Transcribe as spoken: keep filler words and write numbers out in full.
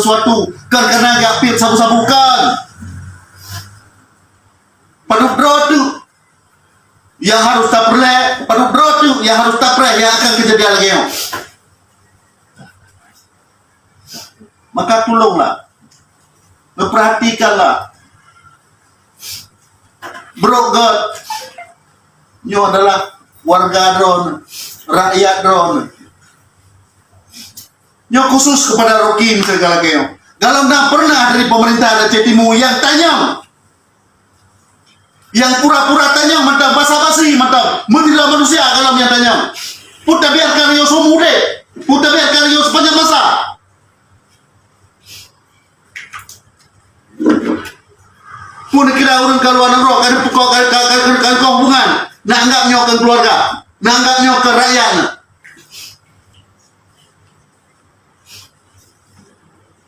sesuatu, kan karena jak piep sabu-sabu kan. Padub droe teuk nyang harus tapeureulée, padub droe teuk nyang harus tapreh nyang akan keujadian lagée nyoe. Maka tulonglah, neupeurhatikanlah. Brok gét, nyoe adalah warga droe, rakyat droe. Nyoe khusus kepada Rocky misalkan lagée nyoe. Kalau na pernah dari pemerintah Aceh Timu nyang tanyong, nyang pura-pura tanyong mantong, basa-basi mantong, meunira manusia kalau nyang tanyong. Pun tabiarkan nyoe seumur udeb, pun tabiarkan nyoe sepanjang masa. Pun kira ureuëng ka luwa nanggroe, ka pukok, ka, ka, ka, ka, ka hubungan, na anggap nyoe keu keluarga, na anggap nyoe keu rakyat na.